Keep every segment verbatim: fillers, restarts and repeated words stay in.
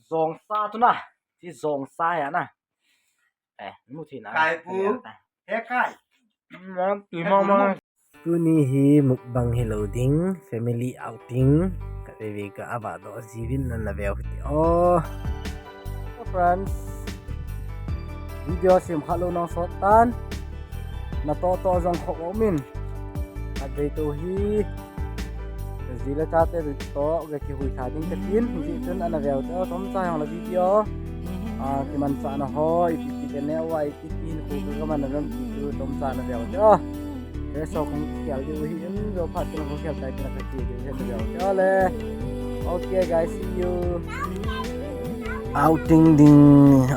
Jongsa tu na. Ti jongsa ya na. Eh, mu thi na. Kai pu. He kai. Tuni hi mukbang hilou ding, family outing. Ka veve ka ava do jivin na na veu ti. Oh. Friends. Video sim khalou nang sot tan. Na to to jong kho min. Ka dei to hi. Jile chate to ga kihui tha ding ka tin. Ji chun ana veu to tom cha hang la video. Ah, kiman cha na ho, ipi ipi ke ne wa, ipi ipi hin khu ka man na ram ti tu tom cha na veu to. Ke so kong kial di uhi in, jo phat kong kial tai kong ka ti di uhi in, jo. Chale. Okay, guys, see you. Outing ding,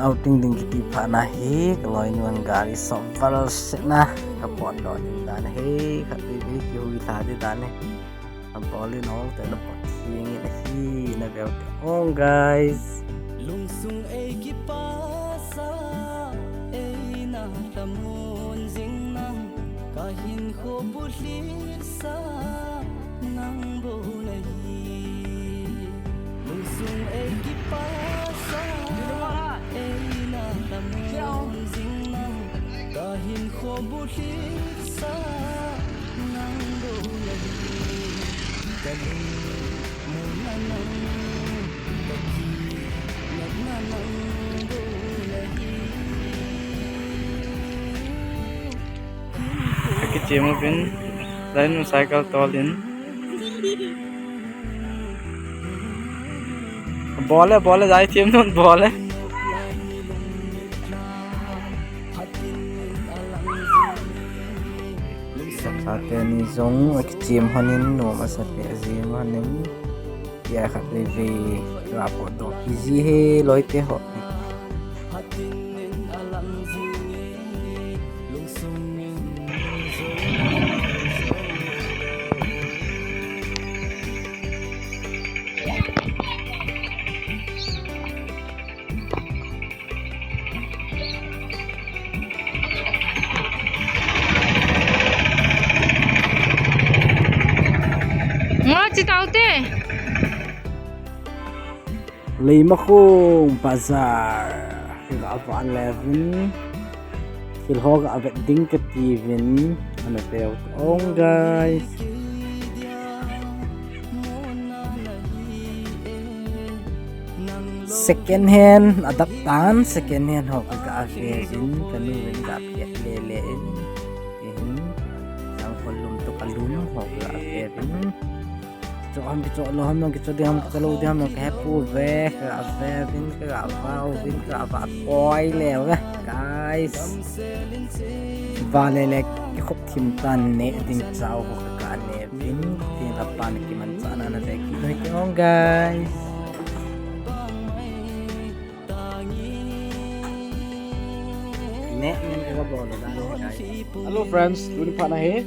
outing ding kiti phat na hi, ka loi nuan gari so val se na, ka pot do ding dan hi, ka ti di kihui tha di dan hi. Ka bol in all te na pot hi ngi na hi, na veu te ong, guys. Lungsung ei kipasa, ei na tamun jing nang, ka hinkho bulhit sa nang bou na hi. Lungsung ei kipasa, ei na tamun jing nang, ka hinkho bulhit sa nang bou na hi. Ka lungmon a nang, ka kinepna nang bou na hi. Kichem uvin, lai nu cycle tol in. Bol e, bol e, jai them non bol e. Sap sa te ni jong, kichem hon in, nom asa pe jing hon in. Tia khat veve, ra po do kiji he, loi te ho. Ngo chi tau te. Leimakhong Bazar. Ka van le vin. Thil ho ka vet ding ka ti vin. Ana veu ong, guys. Second hand, a dap tan, second hand ho ka ga ve vin, ka nu vin ga pet le le in, tin, sang khol lum to ka lum ho ka ga ve vin. Cho ham kicho lou ham, nang kicho ding ham, kicho lou ding ham, nang ka he pu ve, ka ga ve vin, ka ga va vin, ka ga va koi le ve, guys. Va le le, kikhop thim tan ne ding chau ho ka ga ne vin, tin a pan kiman cha na na ve ki noi ki ong, guys. Ne, ne, ne, ka bol na, guys. Hello, friends. Tuni phat na hi.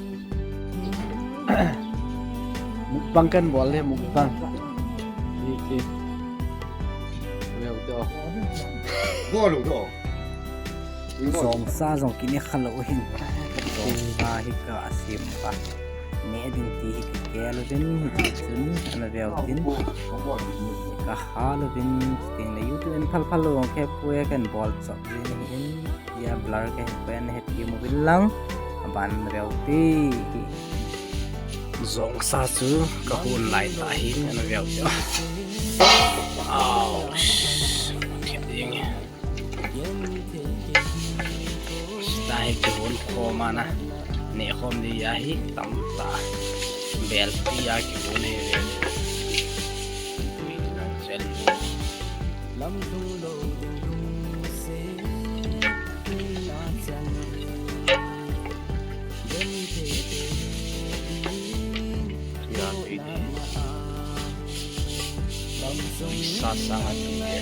Mukbang kan bol le, mukbang. Ni ki. Leo to. Bol to. Jongsa jong kine khalou hin. Jongsa hi ka asim pa. Ne ding ti hi ka kei lou vin, hi chun, ana veu tin. Ka ha lou vin, tin le YouTube in phal phal lou, ke pu e kan bol chop vin hin. Ya blur ke pen he ti mu vin lang. Aban veu ti. Jongsa chu ka hun lai ta hin, ana veu ti. Au. Khe ding. Tahi kihon khom ana, neh khom di ahi tamtah. Bel tia kihon hi ve. Sa sang a ti e.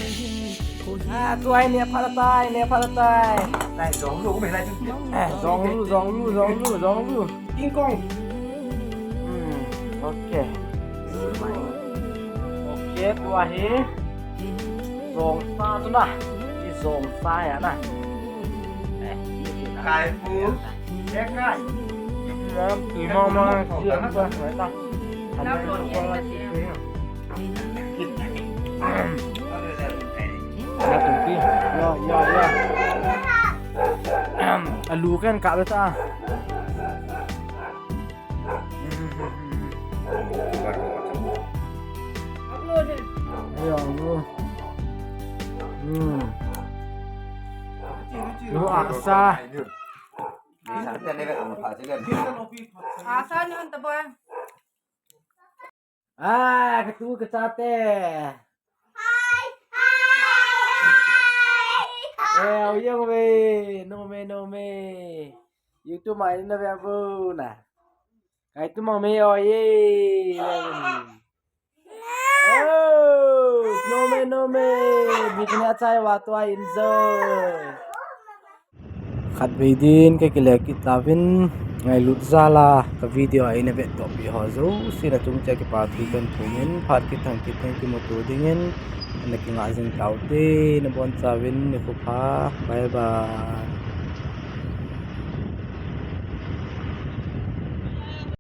Ah, tua hi ne phat tai, ne phat tai. Lai, jong lu, me lai chu. Eh, jong lu, jong lu, jong lu, jong lu. King Kong. Hmm, okay. Okay, tua hi. Jongsa tu na. Hi jongsa ya na. Eh, hi tu na. Kai pu. Ram, tui mong mong, siam pa, mai ta. Ram, tui mong mong, siam pa. Kit. Alo le, Alu ken kap le ta. Ayo, alu. Hmm. Lu asa. Asa ni hon ta boy. Ah, katu kachate. Eh, au yang ve, no me, no me. YouTube mai na ve bu na. Kai tu mang me o ye. Oh, no me, no me. Bikini achai wa tu ai enjoy. Khatvei din kakile kit tauvin, ngailut jal a ka video a eina vettohpi ho jouse na chungchang a kipa thu kahin thum in, phat kithang kithang kimuto dingin, na kingah jing taute, nabon chauvin nikho pha, bye bye.